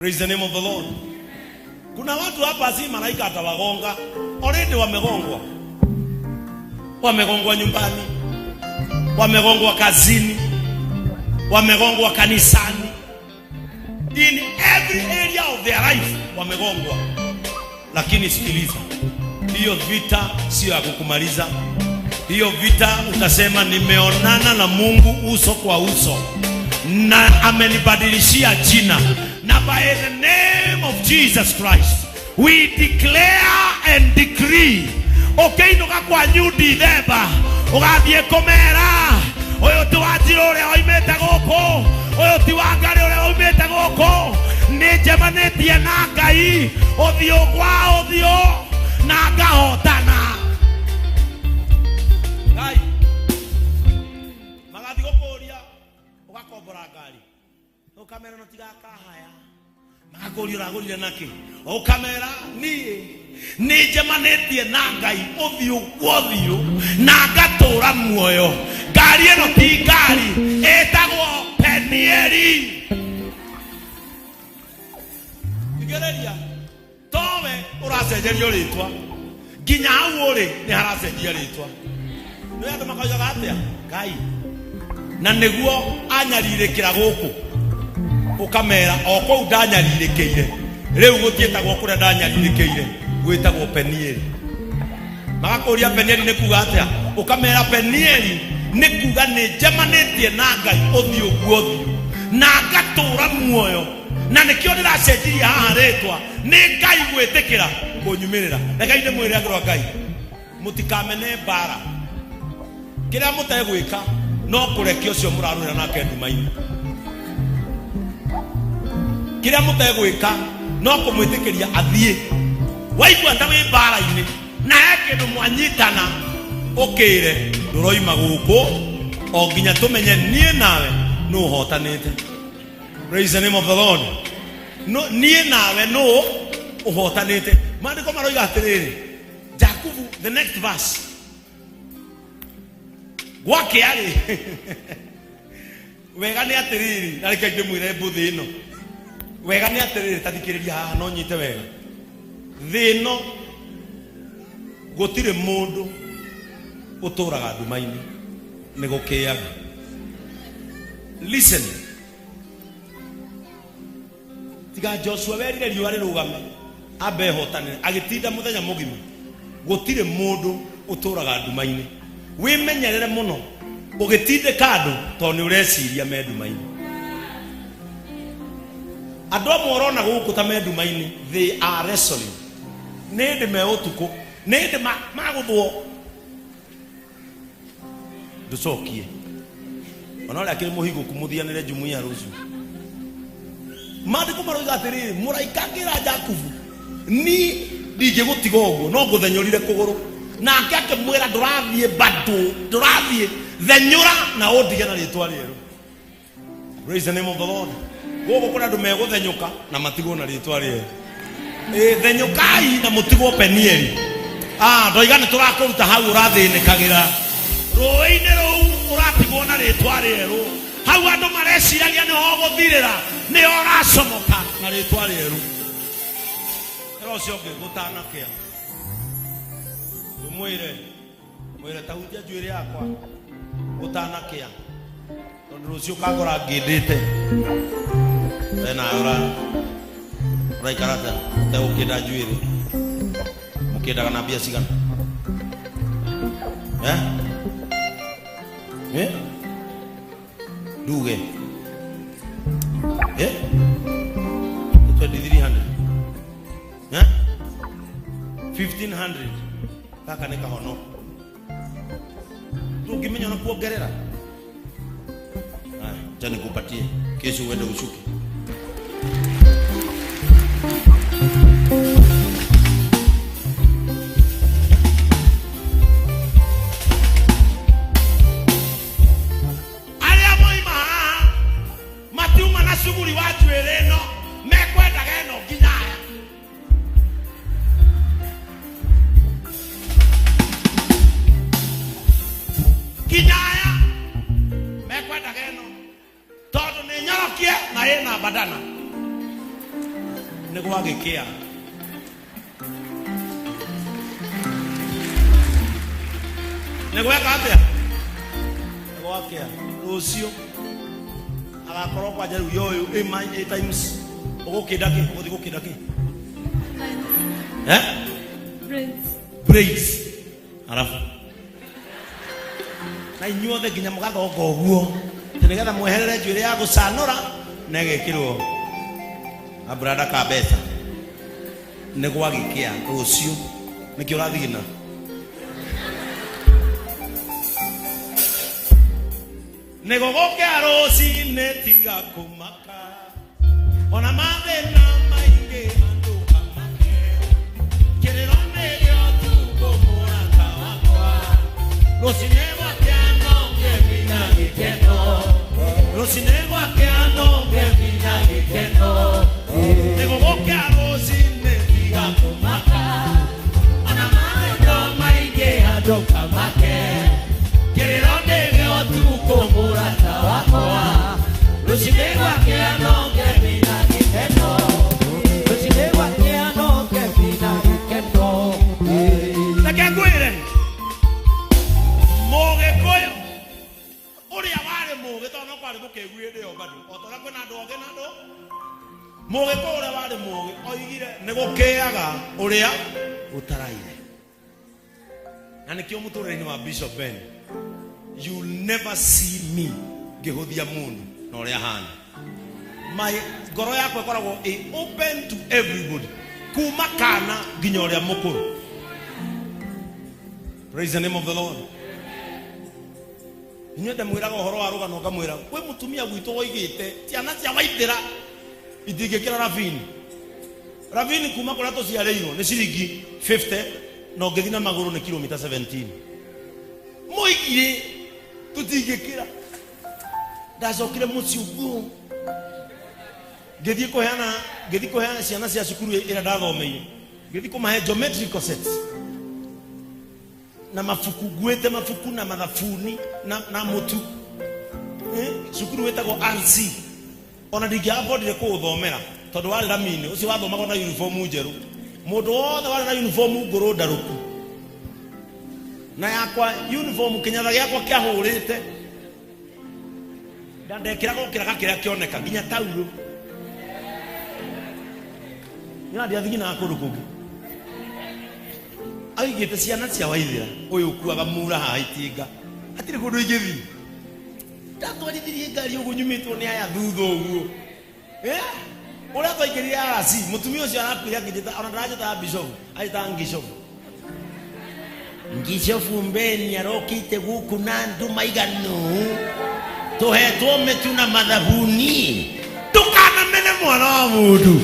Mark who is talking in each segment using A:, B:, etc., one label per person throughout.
A: Praise the name of the Lord. Kuna watu hapa si malaika atawagonga, already wamegongwa. Wamegongwa nyumbani, wamegongwa kazini, wamegongwa kanisani. In every area of their life wamegongwa. Lakini sikiliza, hiyo vita sio ya kukumaliza. Hiyo vita utasema nimeonana na Mungu uso kwa uso na amenibadilishia jina, na by the name of Jesus Christ we declare and decree. Ũkĩinũka kwanyu Dithemba ũgathiĩ kũmera ũyũ ti wa Njirũ ũrĩa oimĩte gũkũ, ũyũ ti wa Ngarĩ ũrĩa oimĩte gũkũ, nĩ njemanĩtie na Ngai ũthiũ kwa ũthiũ na ngahotana. Ngai magathiĩ gũkũria ũgakombora ngari ũkamera no tigakahaya, magakũria ũragũrire nakĩ, ũkamera niĩ nĩ njemanĩtie na Ngai ũthiũ kwa ũthiũ na ngatũra muoyo. Ngari ĩno ti ngari, ĩtagwo Penieli. Thikĩrĩria, towe ũracenjerio rĩtwa nginya hau ũrĩ nĩ haracenjia rĩtwa. Nĩ andũ makoigaga atĩa Ngai na nĩguo anyarirĩkĩra gũkũ, ũkamera o kũu ndanyarirĩkĩire, rĩu gũtiĩtagwo kũrĩa ndanyarirĩkĩire, gwĩtagwo Penieli. Magakũria Penieli nĩ kuga atĩa, ũkamera Penieli nĩ kuga nĩ njemanĩtie na Ngai ũthiũ kwa ũthiũ na ngatũra muoyo, na nĩkĩo ndĩracenjirie haha rĩtwa nĩ Ngai gwĩtĩkĩra kũnyumĩrĩra. Rekei ndĩmwĩre andũ a Ngai, mũtikamene mbara. Kĩrĩa mũtegwĩka no kũrekia ũcio mũrarũĩra nake nduma-inĩ. Kĩrĩa mũtegwĩka no kũmwĩtĩkĩria athiĩ. Waigua ta wĩ mbara-inĩ na he kĩndũ mwanyitana, ũkĩre ndũroima gũkũ o nginya tũmenye niĩ nawe nũ ũhotanĩte. Praise the name of the Lord. No, niĩ nawe nũ ũhotanĩte. Maandĩko maroiga atĩrĩrĩ, Jakubu, the next verse, gwakĩa-rĩ wega nĩ atĩrĩrĩ, na reke ndĩmwĩre mbũthĩ ĩno wega nĩ atĩrĩrĩ, ta thikĩrĩria haha no nyite wega. Thĩ ĩno gũtirĩ mũndũ ũtũraga nduma-inĩ, nĩ gũkĩaga. Listen, tiga Joshua werire riũa rĩrũgame ambe ehotanĩre, agĩtinda mũthenya mũgima. Gũtirĩ mũndũ ũtũraga nduma-inĩ. Wĩmenyerere mũno ũgĩtindĩka andũ tondũ nĩ ũreciria me nduma-inĩ. Andũ amwe ũrona gũkũ ta me nduma-inĩ, they are wrestling. Nĩ hĩndĩ me ũtukũ, nĩ hĩndĩ magũthwo. Ndũcokie ona ũrĩa akĩrĩ mũhingũku mũthianĩre jumuiya rũciũ. Maandĩko maroiga atĩrĩrĩ, mũraika akĩra Jakubu, ni ndingĩgũtiga ũguo, no ngũthenyũrire kũgũrũ. Nake akĩmwĩra, ndũrathiĩ bado, ndũrathiĩ, thenyũra na ũndige na rĩtwa rĩerũ. Praise the name of the Lord. Gũkũ kũrĩ andũ megũthenyũka na matigwo na rĩtwa rĩerũ. Ĩ, thenyũkai na mũtigwo Penieli. Ah, ndoiga nĩ tũrakũruta hau ũrathĩnĩkagĩra rũĩ-inĩ rũu, ũratigwo na rĩtwa rĩerũ. Hau andũ mareciragia nĩho ũgũthirĩra, nĩho ũracomoka na rĩtwa rĩerũ. Ĩra ũcio ũngĩ gũtanakĩa, ũmwĩre mwĩre ta hutia njuĩrĩ yakwa gũtanakĩa, tondũ rũciũ ũkangora ngĩndĩte. We nawe ũraikara atĩa ũtegũkĩnda njuĩrĩ? Mũkĩndaga na mbia cigana? Eh? Eh? Nduge eh? 2300, eh? 1500 gaka nĩ kahono ndũngĩmenya ona kuongerera. Haya, acha nikupatie kesho uende ushuke. Arĩa moima haha matiuma na cuguri wa njuĩrĩ ĩno, mekwendaga ĩno nginya aya. Nginya aya mekwendaga ĩno tondũ nĩ nyorokie na ĩna Nĩ gwagĩkĩa. Nĩ gweka atĩa? Nĩ gwakĩa. Rũciũ agakorwo kwanja rĩu yoyo ĩ ĩ times ũgũkĩnda kĩ? Ũgũthiĩ gũkĩnda kĩ? Eh?
B: Braids.
A: Braids. Arabu. Na inyuothe nginya mũgathonga ũguo atĩ nĩgetha mweherere njuĩrĩ ya gũcanũra na ĩgekĩrwo abrada ka mbeca. Nĩ gwagĩkĩa rũciũ nĩkĩo ũrathigina. Nĩ gũgũkĩa rũcinĩ tiga kũmaka ona mathĩna maingĩ andũ amake kĩrĩro nĩ gĩotukũ mũrata wakwa rũcinĩ gwakĩa no ngemi na gĩkeno rũcinĩ gwakĩa no ngemi na gĩkeno nĩ gũgũkĩa rũcinĩ tiga kũmaka ona mathĩna maingĩ andũ kamake kĩrĩro nĩ gĩotukũ mũrata wakwa rũcinĩ gwakĩa no ngemi na gĩkeno rũcinĩ gwakĩa no ngemi na gĩkeno. Reke ngwĩre mũgĩkũyũ ũrĩa warĩ mũgĩ tondũ no kwarĩ mũkĩgu hĩndĩ ĩyo bado o ta ũrĩa kwĩna andũ ogĩ na andũ mũgĩkũyũ ũrĩa warĩ mũgĩ oigire nĩ gũkĩaga ũrĩa ũtaraire. Na nĩkĩo mũtũrĩre-inĩ wa Bishop Ben you'll never see me ngĩhũthia mũndũ na ũrĩa ahana. My ngoro yakwa ĩkoragwo ĩ open to everybody kuma kana nginya ũrĩa mũkũrũ. Praise the name of the Lord. Inyuĩ ndamwĩraga ũhoro wa rũgano ngamwĩra kwĩ mũtumia gwitũ woigĩte ciana cia Waithĩra itingĩkĩra ravini. Ravini kuma kũrĩa tũciarĩirwo nĩ ciringi 50 na ũngĩthiĩ na magũrũ nĩ kilomita 17. Moigire tũtingĩkĩra. Ndacokire mũciĩ ũguo ngĩthiĩ kũheana ngĩthiĩ kũheana ciana cia cukuru ĩrĩa ndathomeire ngĩthiĩ kũmahe geometrical sets na mabuku nguĩte mabuku na mathabuni na mũtu. Cukuru wĩtagwo RC ona ndingĩabondire kũũthomera tondũ warĩ ramini ũcio wathomagwo na uniform njerũ. Mũndũ wothe warĩ na uniform ngũrũ ndarũku na yakwa uniform kĩnyatha gĩakwa kĩahũrĩte na ndekĩraga o kĩraga kĩrĩa kĩoneka nginya taurũ. Nĩ ndiathiginaga kũndũ kũngĩ. Aigĩte ciana cia Waithĩra ũyũ ũkuaga mura haha itinga hatirĩ kũndũ ingĩthiĩ. Ndatwarithirie ngari ũguo nyumĩtwo nĩ aya thutha ũguo. Ũrĩa twaingĩrire RC mũtumia ũcio arakuire akĩnjĩta ona ndaranjĩtaga bishop anjĩtaga ngishofu. Ngishofu Mbeni arokĩte gũkũ na nduma iganu tũhetwo mĩtu na mathabuni. Ndũkanamene mwana wa mũndũ,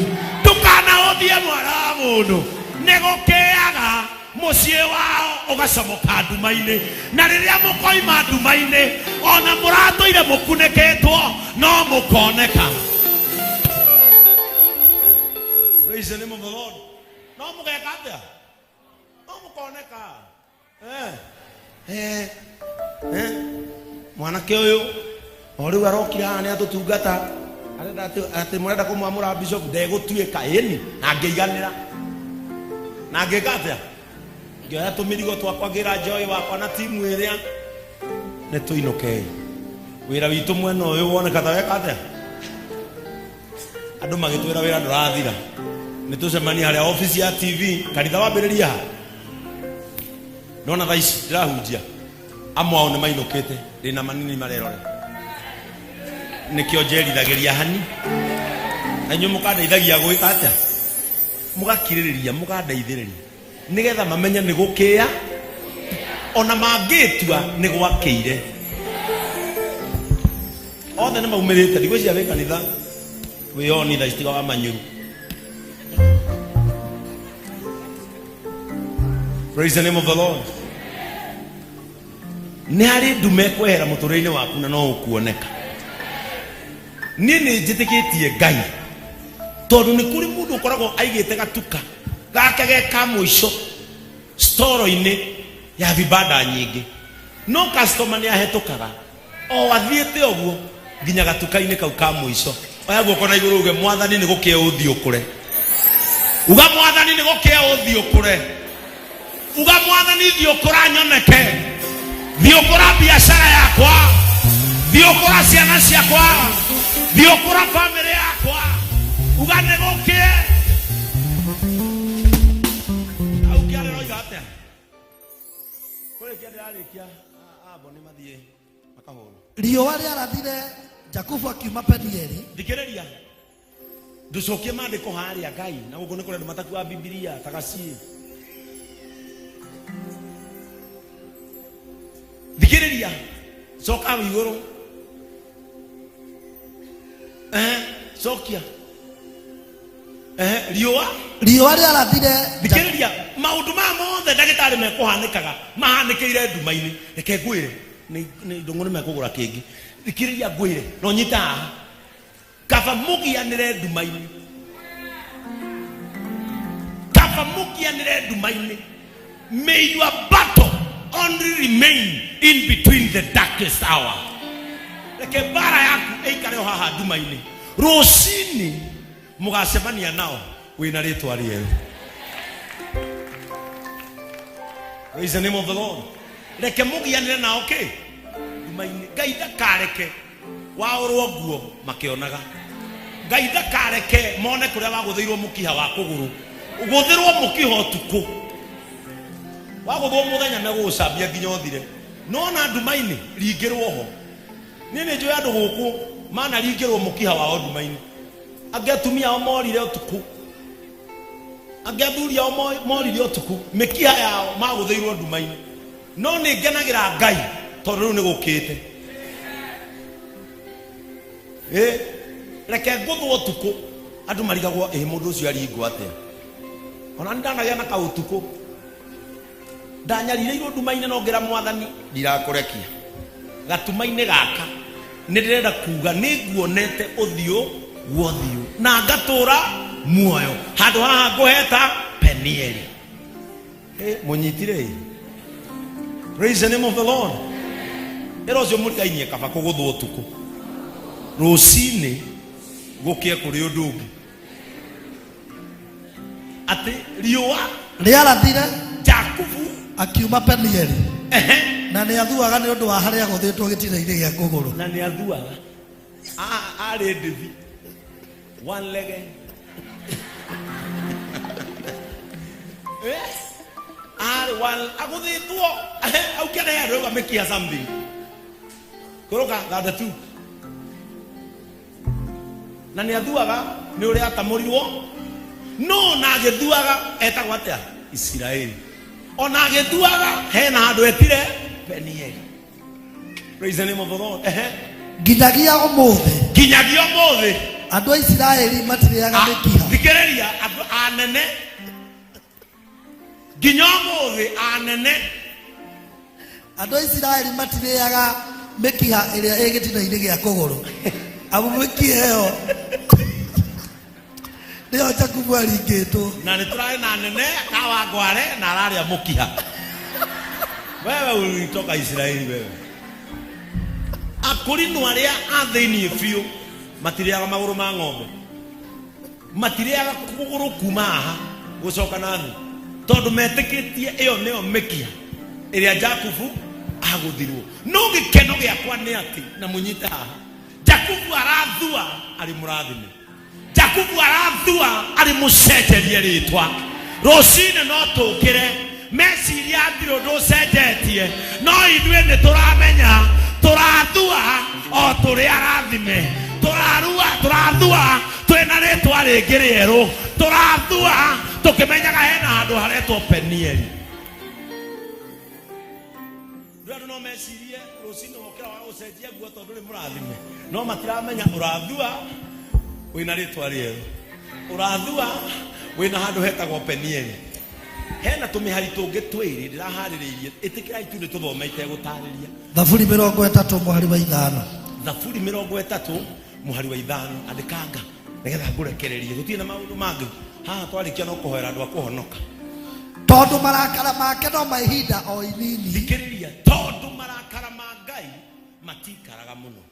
A: ndũkanahũthie mwana wa mũndũ. Nĩ gũkĩaga mũciĩ wao ũgacomoka nduma-inĩ, na rĩrĩa mũkoima nduma-inĩ ona mũratũire mũkunĩkĩtwo no mũkoneka. Praise the name of the Lord. No mũgeka atĩa? No mũkoneka. Mwanake ũyũ o rĩu arokire haha nĩ atũtungata arenda atĩ mũrenda kũmwamũra bishop ndegũtuĩka ĩni na ngĩiganĩra na ngĩka atĩa ngĩoya tũmĩrigo twakwa ngĩra Joy wakwa na timu ĩrĩa nĩ tũinũkei wĩra witũ mwena ũyũ woneka ta weka atĩa andũ magĩtwĩra wĩra ndũrathira nĩ tũcemanie harĩa office ya TV kanitha wambĩrĩria ha nona thaa ici ndĩrahunjia amwe ao nĩ mainũkĩte ndĩna manini marerore nĩkĩo njerithagĩria hani na inyuĩ mũkandeithagia gwĩka atĩa mũgakirĩrĩria mũkandeithĩrĩria nĩgetha mamenye nĩ gũkĩa ona mangĩtua nĩ gwakĩire othe nĩ maumĩrĩte ndigwĩciria wĩ kanitha wĩyoni thaa ici tiga wa manyuru. Praise the name of the Lord. Nĩ harĩ ndume ĩkwehera mũtũrĩre-inĩ waku na no ũkuoneka. Niĩ nĩ njĩtĩkĩtie Ngai tondũ nĩ kũrĩ mũndũ ũkoragwo aigĩte gatuka gake ge ka mũico storo-inĩ ya vibanda nyingĩ, no customer nĩ ahetũkaga o athiĩte ũguo nginya gatuka-inĩ kau ka mũico. Oya guoko na igũrũ uge mwathani nĩ gũkĩe ũthiĩ ũkũre. Uga Mwathani nĩ gũkĩe ũthiũkũre. Uga Mwathani thiũkũra nyoneke, thiũkũra biacara yakwa, thiũkũra ciana ciakwa, thiũkũra famĩlĩ yakwa. Uga nĩ gũkĩe. Hau kĩarĩ roiga atĩa? Kũrĩkia ndĩrarĩkia, abo nĩ mathiĩ makahũrwo.
B: Riũa rĩarathire, Jakubu akiuma Penieli.
A: Thikĩrĩria, ndũcokie maandĩko harĩa Ngai, na gũkũ nĩ kũrĩ andũ matakuaga Bibilia ta gaciĩ. Thikĩrĩria, coka hau igũrũ. Ehe, cokia. Ehe, riũa.
B: Riũa rĩarathire.
A: Thikĩrĩria, maũndũ maya mothe ndagĩtarĩ mekũhanĩkaga mahanĩkĩire nduma-inĩ. Reke ngwĩre, nĩ ndũng'ũ nĩ mekũgũra kĩngĩ. Thikĩrĩria ngwĩre, no nyita haha. Kaba mũgianĩre nduma-inĩ, kaba mũgianĩre nduma-inĩ. May your battle only remain in between the darkest hour. Reke mbara yaku ĩikare o haha nduma-inĩ, rũcinĩ mũgacemania nao wĩna rĩtwa rĩerũ. Praise the name of the Lord. Reke mũgianĩre nao kĩ nduma-inĩ. Ngai ndakareke waũrwo nguo makĩonaga. Ngai ndakareke mone kũrĩa wagũthĩirwo mũkiha wa kũgũrũ. Gũthĩrwo mũkiha ũtukũ, wagũthwo mũthenya megũgũcambia nginya ũthire. Nona nduma-inĩ ringĩrwo ho. Niĩ nĩ njũĩ andũ gũkũ manaringĩrwo mũkiha wao nduma-inĩ. Angĩ atumia ao morire ũtukũ, angĩ athuri ao morire ũtukũ, mĩkiha yao magũthĩirwo nduma-inĩ. No nĩ ngenagĩra Ngai tondũ rĩu nĩ gũkĩte. Ĩ, reke ngũthwo ũtukũ, andũ marigagwo ĩ mũndũ ũcio aringwo atĩa. Ona nĩ ndanagĩa na kaũtukũ, ndanyarirĩirwo nduma-inĩ, no ngĩra Mwathani ndirakũrekia gatuma-inĩ gaka. Nĩ ndĩrenda kuga nĩ nguonete ũthiũ gwa ũthiũ na ngatũra muoyo. Handũ haha ngũheta Penieli. Ĩ, mũnyitire ĩ. Praise the name of the Lord. Ĩra ũcio mũrigainie kaba kũgũthwo ũtukũ, rũcinĩ gũkĩe kũrĩ ũndũ ũngĩ. Atĩ riũa
B: rĩarathire,
A: Jakubu
B: akiuma Penieli.
A: Ehe.
B: Na nĩ athuaga nĩ ũndũ wa harĩa agũthĩtwo gĩtina-inĩ gĩa kũgũrũ.
A: Na nĩ athuaga. Arĩ ndĩthi one leg. Eh? Arĩ one agũthĩtwo au kĩanda ya rauga mĩkia something kũrũka thanda tu, na nĩ athuaga nĩ ũrĩa atamũrirwo. No na agĩthuaga etagwo atĩa? Isiraeli. Ona agĩthuaga hena handũ etire Penieli. Praise the name of the Lord. Ehe.
B: Nginyagia ũmũthĩ,
A: nginyagia ũmũthĩ,
B: andũ a Isiraeli matirĩaga mĩkiha.
A: Thikĩrĩria, andũ anene, nginya ũmũthĩ anene,
B: andũ a Isiraeli matirĩaga mĩkiha ĩrĩa ĩ gĩtina-inĩ gĩa kũgũrũ, amu mĩkiha ĩyo nĩyo Jakubu aringĩtwo.
A: Na nĩ tũrarĩ na anene Kawangware na ararĩa mũkiha. Wewe ulitoka Israeli wewe. Akũrinũ arĩa a thĩiniĩ biũ matirĩaga magũrũ ma ng'ombe, matirĩaga kũgũrũ kuma haha gũcoka na thĩ, tondũ metĩkĩtie ĩyo nĩyo mĩkiha ĩrĩa Jakubu agũthirwo. No gĩkeno gĩakwa nĩ atĩ, na mũnyite haha, Jakubu arathua arĩ mũrathime, Jakubu arathua arĩ mũcenjerie rĩtwa. Rũcinĩ no tũkĩre meciria hatirĩ ũndũ ũcenjetie, no ithuĩ nĩ tũramenya tũrathua o tũrĩ arathime, tũrarua tũrathua twĩna rĩtwa rĩngĩ rĩerũ, tũrathua tũkĩmenyaga hena handũ haretwo Penieli. Rĩu andũ no mecirie rũcinĩ wokĩra wa gũcenjia nguo tondũ nĩ mũrathime, no matiramenya ũrathua wĩna rĩtwa rĩerũ, ũrathua wĩna handũ hetagwo Penieli. Hena tũmĩhari tũngĩ twĩrĩ ndĩraharĩrĩirie, ĩtĩkĩrai tu nĩ tũthome itegũtarĩria.
B: Thaburi 35 mũhari wa 5.
A: Thaburi 35 mũhari wa 5. Andĩkanga nĩgetha ngũrekererie, gũtirĩ na maũndũ mangĩ haha. Twarĩkia no kũhoera andũ a kũhonoka.
B: Tondũ marakara make no ma ihinda o inini.
A: Thikĩrĩria, tondũ marakara ma Ngai matikaraga mũno.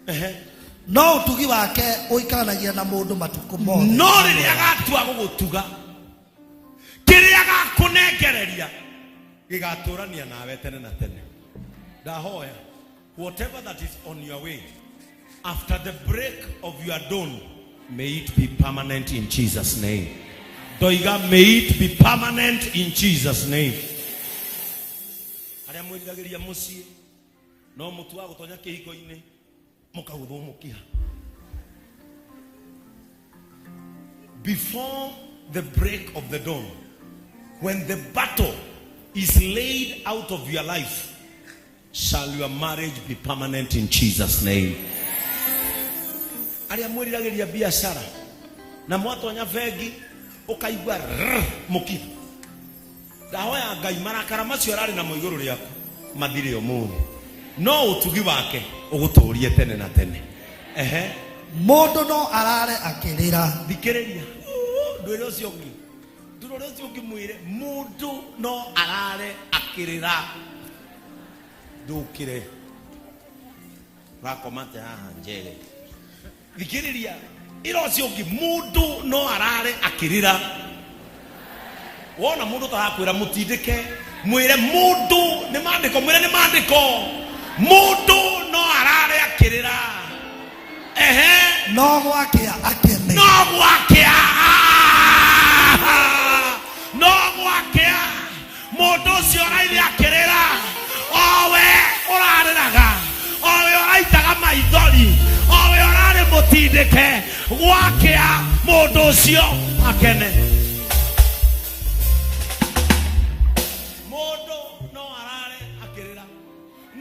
A: Ehe.
B: No ũtugi wake ũikaranagia na mũndũ matukũ mothe.
A: No rĩrĩa agatua Angĩtua gũgũtuga, kĩrĩa agakũnengereria gĩgatũrania nawe tene na tene. Ndahoya, whatever that is on your way after the break of your dawn, may it be permanent in Jesus' name. Ndoiga, may it be permanent in Jesus' name. Arĩa mwĩriragĩria mũciĩ no mũtu wa gũtonya kĩhiko-inĩ mũkaguthwo mũkiha. Before the break of the dawn, when the battle is laid out of your life, shall your marriage be permanent in Jesus' name. Arĩa mwĩriragĩria biacara na mwatonya bengi ũkaigua rrr, mũkiha, ndahoya Ngai marakara macio ararĩ namo igũrũ rĩaku mathire ũmũthĩ, no ũtugi wake ũgũtũrie tene na tene. Ehe.
B: Mũndũ no arare akĩrĩra.
A: Thikĩrĩria, ndwĩre ũcio ũngĩ, ndũrore ũcio ũngĩ, mwĩre mũndũ no arare akĩrĩra. Ndũkĩre, ũrakoma atĩa haha njere? Thikĩrĩria, ĩra ũcio ũngĩ, mũndũ no arare akĩrĩra. Wona mũndũ tarakwĩra mũtindĩke, mwĩre mũndũ nĩ maandĩko, mwĩre nĩ maandĩko, mũndũ no arare akĩrĩra. Ehe.
B: No gwakĩa akene.
A: No gwakĩa, no gwakĩa, mũndũ ũcio ũraire akĩrĩra, owe ũrarĩraga, owe ũraitaga maithori, owe ũrarĩ mũtindĩke, gwakĩa mũndũ ũcio akene. Mũndũ no arare akĩrĩra,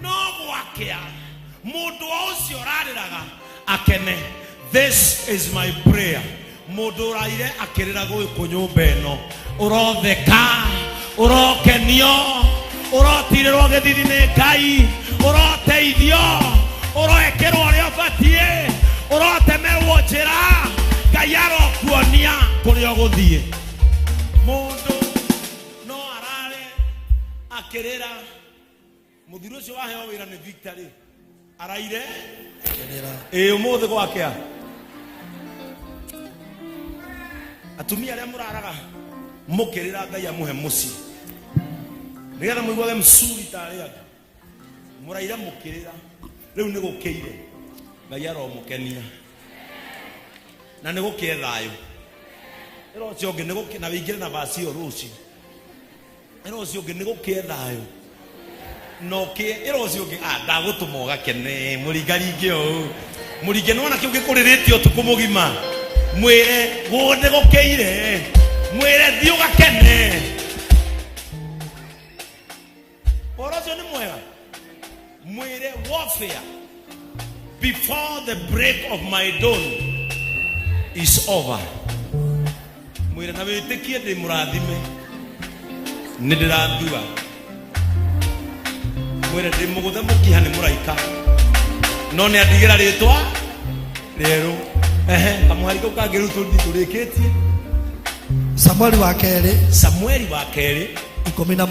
A: no gwakĩa mũndũ o ũcio ũrarĩraga akene. This is my prayer. Mũndũ ũraire akĩrĩra gũkũ nyũmba ĩno, ũrotheka, ũrokenio, ũrotirĩrwo gĩthithi nĩ Ngai, ũroteithio, ũroekĩrwo ũrĩa ũbatiĩ, ũrotemerwo njĩra, Ngai arokuonia kũrĩa ũgũthiĩ. Mũndũ no arare akĩrĩra. Mũthuri ũcio waheo wĩra nĩ Victor rĩ, araire
B: akĩrĩra.
A: Ĩ ũmũthĩ gwakĩa, atumia arĩa mũraraga mũkĩrĩra Ngai amũhe mũciĩ nĩgetha mũiguage msuri ta arĩa angĩ, mũraire mũkĩrĩra, rĩu nĩ gũkĩire, Ngai aromũkenia na nĩ gũkĩe thayũ. Ĩra ũcio ũngĩ nĩ gũkĩe na wĩingĩre na vaci ĩyo rũciũ. Ĩra ũcio ũngĩ nĩ gũkĩe thayũ na ũkĩe. Ĩra ũcio ũngĩ, "Ah, ndagũtũma ũgakene mũringaringe ũũ, mũringe nĩwona kĩu gĩkũrĩrĩtie ũtukũ mũgima." Mwĩre nĩ gũkĩire, mwĩre thiĩ ũgakene. Ũhoro ũcio nĩ mwega. Mwĩre warfare before the break of my dawn is over. Mwĩre na wĩtĩkie ndĩ mũrathime, nĩ ndĩrathua. Mwĩre ndĩ mũgũthe mũkiha nĩ mũraika, no nĩ andigĩra rĩtwa rĩerũ. Ehe, kamũhari kau kangĩ rĩu tũthiĩ tũrĩkĩtie.
B: Samueli wa kerĩ.
A: Samueli wa kerĩ.
B: 17.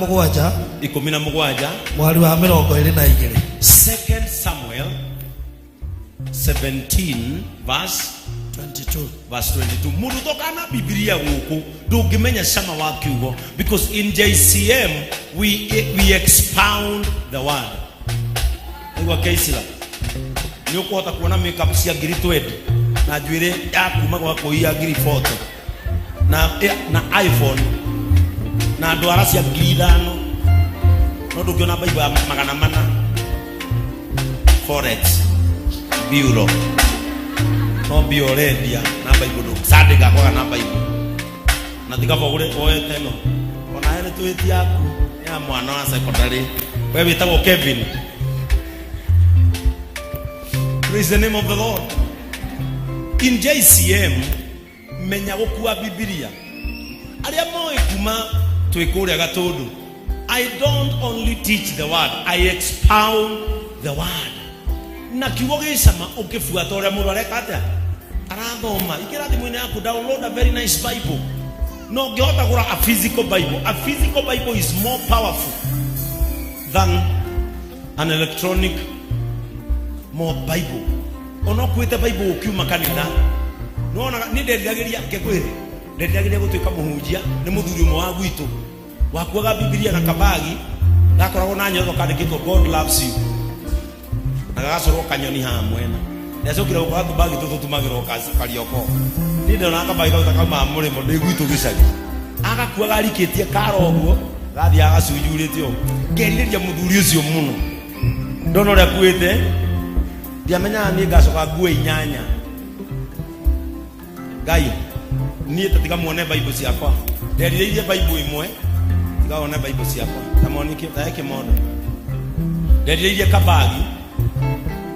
A: 17.
B: Mũhari wa 22.
A: Second Samuel 17 verse
B: 22.
A: Verse 22. Mundu tokana Bibilia guku ndungimenya cama wa kiugo, because in JCM we expound the word. Niguo keisira nĩ ũkũhota kuona makeup cia ngiri 20 na njuĩrĩ ya kuma gwa kũiya ngiri 40 na iPhone na ndwara cia ngiri 5, no ndũngĩona Bible ya 400 Forex Bureau, no mbia ũrendia na Bible ndũ Sunday ngakwaga na Bible na tikaba ũgũre woete no ona he nĩ twĩti yaku ya mwana wa secondary we wĩtagwo Kevin. Praise the name of the Lord. In JCM, menya gũkua Bibilia. Arĩa moĩ kuma twĩ kũrĩa Gatũndũ, I don't only teach the word, I expound the word. Na kiugo gĩcama ũkĩbuata ũrĩa mũndũ areka atĩa arathoma. Ingĩra thimũ-inĩ yaku, download a very nice Bible. No ũngĩhota gũra a physical Bible. A physical Bible is more powerful than an electronic more Bible. Ona ũkuĩte Bible ũkiuma kanitha, nĩwonaga nĩ nderiragĩria ngekwĩre. Nderiragĩria gũtuĩka mũhunjia nĩ mũthuri ũmwe wa gwitũ wakuaga Bibilia na kabagi gakoragwo na nyotho kandĩkĩtwo God loves you, na gagacorwo kanyoni haha mwena. Ndacokire gũkora tũbagi tũtũ tumagĩrwo Karioko. Niĩ ndonaga kabagi kau ta kaumaga mũrĩmo ndĩ gwitũ gĩcagi. Agakuaga arikĩtie kara ũguo, gathiaga gacunjurĩte ũguo. Ngerirĩria mũthuri ũcio mũno. Ndona ũrĩa akuĩte, ndiamenyaga niĩ ngacoka ngue inyanya. Ngai, niĩ ta tiga muone Bible ciakwa. Nderirĩirie Bible ĩmwe, tiga wone Bible ciakwa. Ta moni ta kĩmondo. Nderirĩirie kabagi,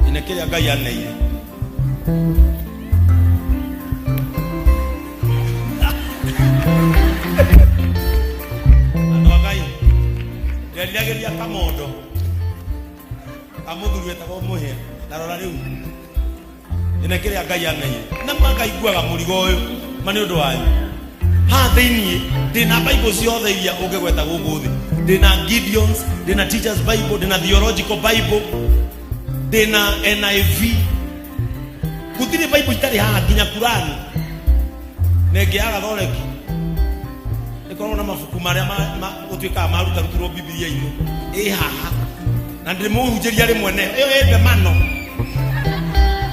A: ine kĩrĩa Ngai aneire. Andũ a Ngai, nderiragĩria kamondo ka mũthuri wetagwo Mũhĩa. Na rora rĩu, ine kĩrĩa Ngai aneire. Na makaiguaga mũrigo ũyũ, ma nĩ ũndũ wanyu. Haha thĩiniĩ ndĩna Bible ciothe iria ũngĩgweta gũkũ thĩ. Ndĩna Gideons, ndĩna Teachers Bible, ndĩna Theological Bible, ndĩna NIV. Gũtirĩ Bible itarĩ haha, nginya Kurani na ĩngĩ ya Gathoreki ĩkoragwo na mabuku marĩa gũtuĩkaga marutarutirwo Bibilia-inĩ ĩ haha, na ndĩmũhunjĩria rĩmwe nayo ĩyo ĩ ndemano.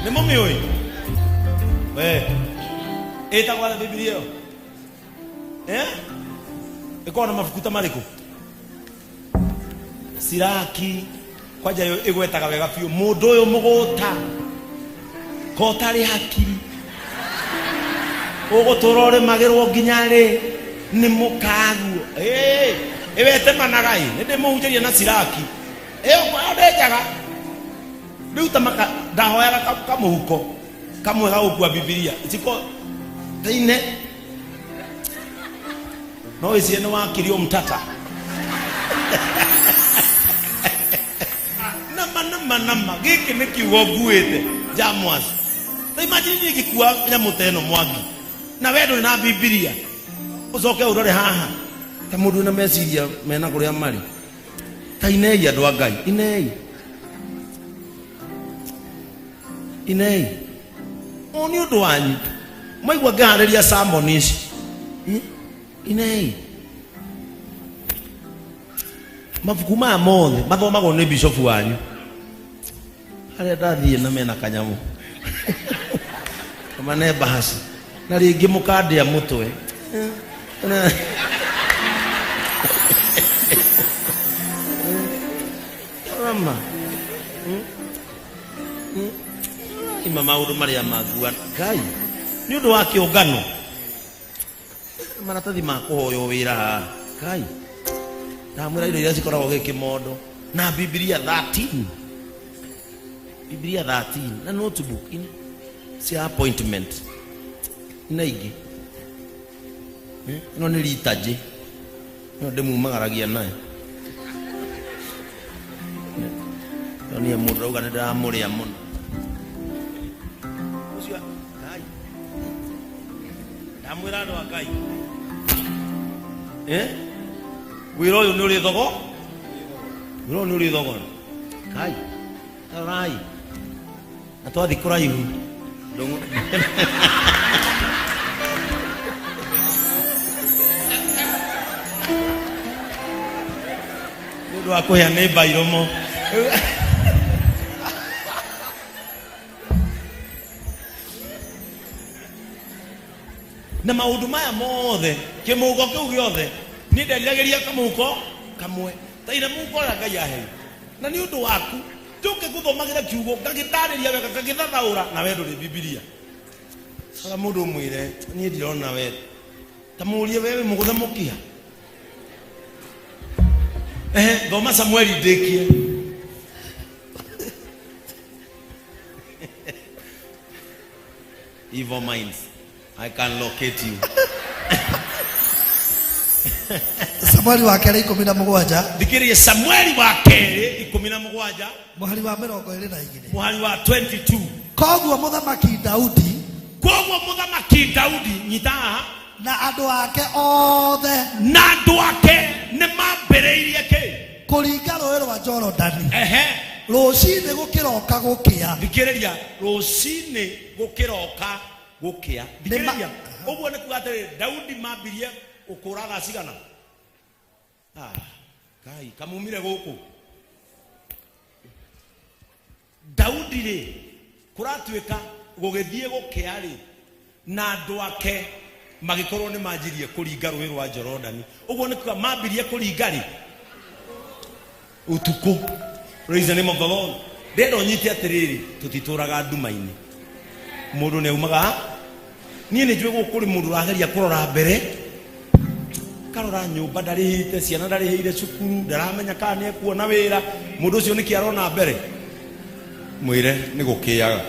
A: Nĩ mũmĩũĩ we ĩtagwo atĩa Bibilia ĩyo? Eh? Ĩkoragwo na mabuku ta marĩkũ? Siraki kwanja ĩyo ĩgwetaga wega biũ mũndũ ũyũ mũgũta ko ũtarĩ hakiri ũgũtũra ũrĩmagĩrwo nginya rĩ nĩ mũkaguo. Ĩyo ĩtemanaga ĩ nĩ ndĩmũhunjĩria na Siraki ĩyo kwayo ndĩ njega. Rĩu ta maka ndahoyaga kamũhuko kamwe ga gũkua Bibilia ciko taine no wĩcirie nĩ wakirio mtata. Nama nama nama gĩkĩ nĩ kiugo nguĩte jamwas. Ta imagine niĩ ngĩkua nyamũ ta ĩno Mwangi, na we ndũrĩ na Bibilia, ũcoke ũrore haha ta mũndũ wĩna meciria mena kũrĩa marĩ. Ta inei andũ a Ngai, inei inei o nĩ ũndũ wanyu. Mwaigua ngĩharĩria sermon ici, inei mabuku maya mothe mathomagwo nĩ bishofu wanyu harĩa ndathiĩ na mena kanyamũ kamane bahasi na rĩngĩ mũkandĩa mũtwe. Mama ima maũndũ marĩa mangua Ngai nĩ ũndũ wa kĩũngano, maratathi ma kũhoywo wĩra haha. Ngai, ndamwĩra indo iria cikoragwo gĩkĩmondo na Bibilia 13, Bibilia 13 na notebook cia appointment na ingĩ. Ĩno nĩ liturgy, ĩno ndĩmumagaragia nayo. Niĩ mũndũ rauga nĩ ndĩramũrĩa mũno ũcio. Ngai, ndamwĩra andũ a Ngai, wĩra ũyũ nĩ ũrĩ thogo, wĩra ũyũ nĩ ũrĩ thogora. Ngai, tarorai na twathi kũraihu. Nĩ ũndũ wa kũhĩa nĩ mbairomo. Na maũndũ maya mothe, kĩmũhuko kĩu gĩothe, niĩ nderiragĩria kamũhuko kamwe ta ira mũhuko ũrĩa Ngai aheire na nĩ ũndũ waku. Njũke ngũthomagĩra kiugo ngagĩtarĩria wega ngagĩthathaũra, na we ndũrĩ Bibilia. Sara mũndũ ũmwĩre niĩ ndirona we, ta mũrie we wĩ mũgũthe mũkiha. Ehe, thoma Samueli ndĩkie. Evil minds, I can locate you.
B: Samueli wa kerĩ 17.
A: Thikĩrĩria, Samueli wa kerĩ 17.
B: Mũhari wa 22.
A: Mũhari wa 22.
B: Koguo mũthamaki Daudi,
A: Koguo mũthamaki Daudi, nyita haha,
B: na andũ ake othe,
A: na andũ ake nĩ mambĩrĩirie kĩ?
B: Kũringa rũũĩ rwa Jorodani.
A: Ehe.
B: Rũcinĩ gũkĩroka gũkĩa,
A: Thikĩrĩria, rũcinĩ gũkĩroka gũkĩa, thikĩrĩria. Ũguo nĩ kuga atĩrĩ, Daudi mambirie gũkũra thaa cigana? Ah, Ngai, kamumire gũkũ. Daudi rĩ, kũratuĩka gũgĩthiĩ gũkĩa rĩ, na andũ ake magĩkorwo nĩ manjirie kũringa rũĩ rwa Jorodani. Ũguo nĩ kuga mambirie kũringa rĩ? Ũtukũ. Praise the name of the Lord. Ndĩrenda ũnyite atĩrĩrĩ, tũtitũraga nduma-inĩ. Mũndũ nĩ aumaga. Niĩ nĩ njũĩ gũkũ kũrĩ mũndũ ũrageria kũrora mbere, karora nyũmba ndarĩhĩte, ciana ndarĩhĩire cukuru, ndaramenya kana nĩ ekuona wĩra. Mũndũ ũcio nĩkĩ arona mbere? Mwĩre nĩ gũkĩaga.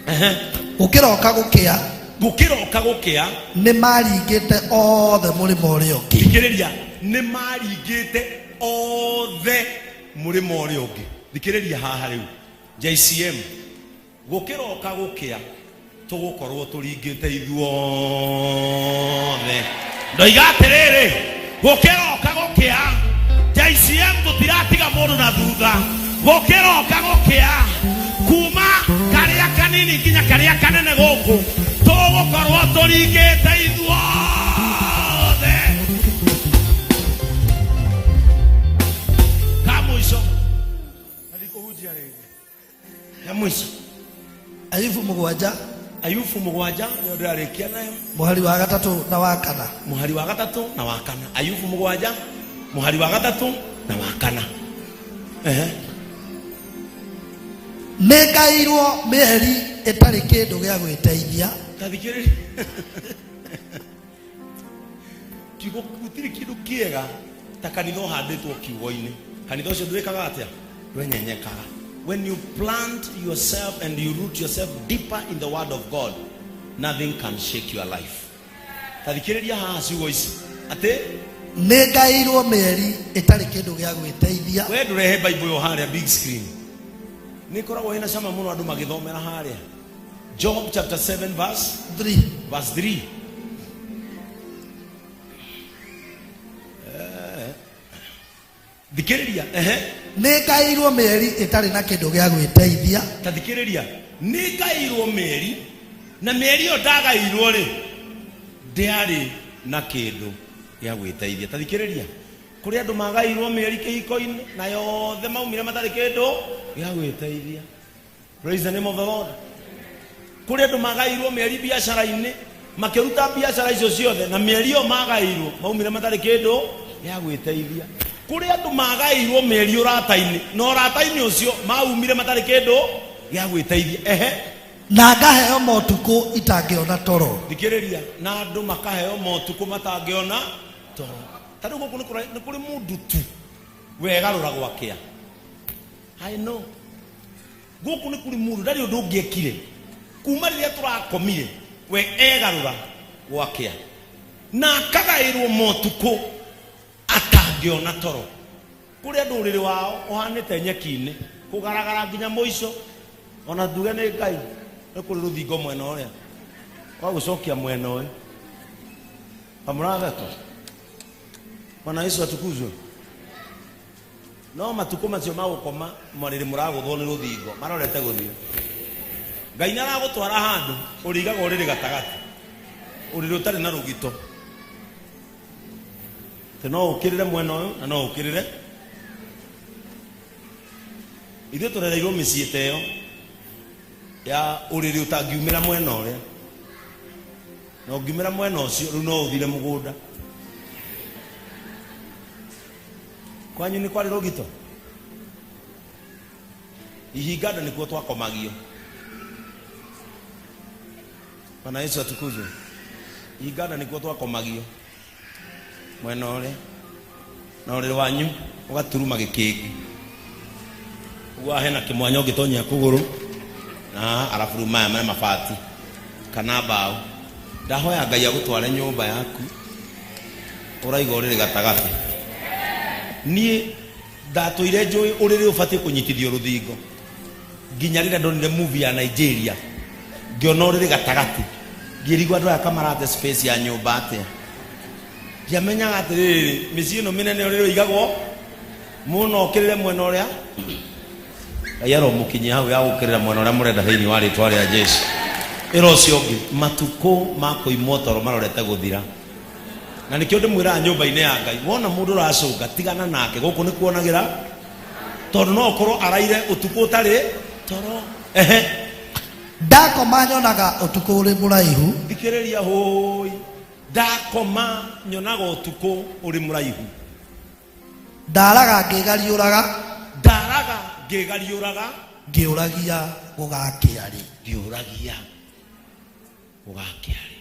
A: Ehe.
B: Gũkĩroka gũkĩa,
A: Gũkĩroka gũkĩa,
B: nĩ maringĩte othe mũrĩmo ũrĩa ũngĩ.
A: Thikĩrĩria, nĩ maringĩte othe mũrĩmo ũrĩa ũngĩ. Thikĩrĩria haha rĩu, JCM, gũkĩroka gũkĩa tũgũkorwo tũringĩte ithuothe. Ndoiga atĩrĩrĩ, gũkĩroka gũkĩa, JCM, tũtiratiga mũndũ na thutha. Gũkĩroka gũkĩa, kuma karĩa kanini nginya karĩa kanene gũkũ, tũgũkorwo tũringĩte ithuothe. Ka mũico na ndikũhunjia rĩngĩ, ya mũico.
B: Ayubu 7.
A: Ayubu 7 nĩyo ndĩrarĩkia nayo.
B: Mũhari wa 3 na wa 4.
A: Mũhari wa 3 na wa 4. Ayubu 7 mũhari wa 3 na wa 4. Ehe.
B: Nĩ ngairwo mĩeri ĩtarĩ kĩndũ gĩa gwĩteithia.
A: Tathikĩrĩria, kiugo gũtirĩ kĩndũ kĩega ta kanitha ũhandĩtwo kiugo-inĩ. Kanitha ũcio ndwĩkaga atĩa? Ndwenyenyekaga. When you plant yourself and you root yourself deeper in the word of God, nothing can shake your life. Tathikĩrĩria haha ciugo ici atĩ
B: Nĩ ngairwo mĩeri ĩtarĩ kĩndũ gĩa gwĩteithia.
A: We ndũrehe Bible ĩyo harĩa big screen, nĩ ĩkoragwo ĩna cama mũno andũ magĩthomera harĩa. Job chapter 7 verse
B: 3.
A: Verse 3. Thikĩrĩria, ehe.
B: Nĩ ngairwo mĩeri ĩtarĩ na kĩndũ gĩa gwĩteithia.
A: Ta thikĩrĩria, nĩ ngairwo mĩeri, na mĩeri ĩyo ndagairwo rĩ, ndĩarĩ na kĩndũ gĩa gwĩteithia. Ta thikĩrĩria, kũrĩ andũ magairwo mĩeri kĩhiko-inĩ na yothe maumire matarĩ kĩndũ gĩa gwĩteithia. Praise the name of the Lord. Kũrĩ andũ magairwo mĩeri biacara-inĩ, makĩruta biacara icio ciothe, na mĩeri ĩyo magairwo maumire matarĩ kĩndũ gĩa gwĩteithia. Kũrĩ andũ magairwo mĩeri ũrata-inĩ, na ũrata-inĩ ũcio maumire matarĩ kĩndũ gĩa gwĩteithia. Ehe.
B: Na ngaheo motukũ itangĩona toro.
A: Thikĩrĩria, na andũ makaheo motukũ matangĩona toro. Ta rĩu gũkũ nĩ kũrĩ mũndũ tu wegarũra gwakĩa. I know. Gũkũ nĩ kũrĩ mũndũ ndarĩ ũndũ ũngĩ ekire kuma rĩrĩa tũrakomire, we egarũra gwakĩa na akagaĩrwo motukũ atangĩona toro. Kũrĩ andũ ũrĩrĩ wao ũhanĩte nyeki-inĩ, kũgaragara nginya mũico. Ona nduge nĩ Ngai, nĩ kũrĩ rũthingo mwena ũrĩa wa gũcokia mwena ũyũ kamũratheka. Bwana Yesu atukuzwe. No matukũ macio ma gũkoma marĩrĩ mũragũthwo nĩ rũthingo marorete gũthiĩ. Ngai nĩ aragũtwara handũ ũrĩigaga ũrĩrĩ gatagatĩ, ũrĩrĩ ũtarĩ na rũgito, atĩ no ũkĩrĩre mwena ũyũ na no ũkĩrĩre. Ithuĩ tũrereirwo mĩciĩ ta ĩyo ya ũrĩrĩ ũtangiumĩra mwena ũrĩa, na ũngiumĩra mwena ũcio rĩu no ũthire mũgũnda. Kwanyu nĩ kwarĩ rũgito? Ihinga nda nĩkuo twakomagio. Bwana Yesu atukuzwe. Ihinga nda nĩkuo twakomagio mwena ũrĩa, na ũrĩrĩ wanyu ũgaturuma gĩkĩngĩ ũguo, hena kĩmwanya ũngĩtonyia kũgũrũ na arabu rĩu maya me mabati kana mbaũ. Ndahoya Ngai agũtware nyũmba yaku ũraiga ũrĩrĩ gatagatĩ. Niĩ ndatũire njũĩ ũrĩrĩ ũbatiĩ kũnyitithio rũthingo nginya rĩrĩa ndonire movie ya Nigeria, ngĩona ũrĩrĩ gatagatĩ, ngĩrigwo andũ aya kamarate space ya nyũmba atĩa. Ndiamenyaga atĩrĩrĩ, mĩciĩ ĩno mĩnene ũrĩrĩ ũigagwo mũno ũkĩrĩre mwena ũrĩa. Ngai aromũkinyia hau ya gũkĩrĩra mwena ũrĩa mũrenda thĩinĩ wa rĩtwa rĩa Jesu. Ĩra ũcio ũngĩ matukũ ma kũimwo toro marorete gũthira. Na nĩkĩo ndĩmwĩraga nyũmba-inĩ ya Ngai, wona mũndũ ũracũnga tigana nake, gũkũ nĩ kuonagĩra, tondũ no ũkorwo araire ũtukũ ũtarĩ toro. Ehe.
B: Ndakoma nyonaga ũtukũ ũrĩ mũraihu.
A: Thikĩrĩria hũi, ndakoma nyonaga ũtukũ ũrĩ mũraihu.
B: Ndaraga ngĩgariũraga.
A: Ndaraga ngĩgariũraga.
B: Ngĩũragia gũgakĩa rĩ.
A: Ngĩũragia gũgakĩa rĩ.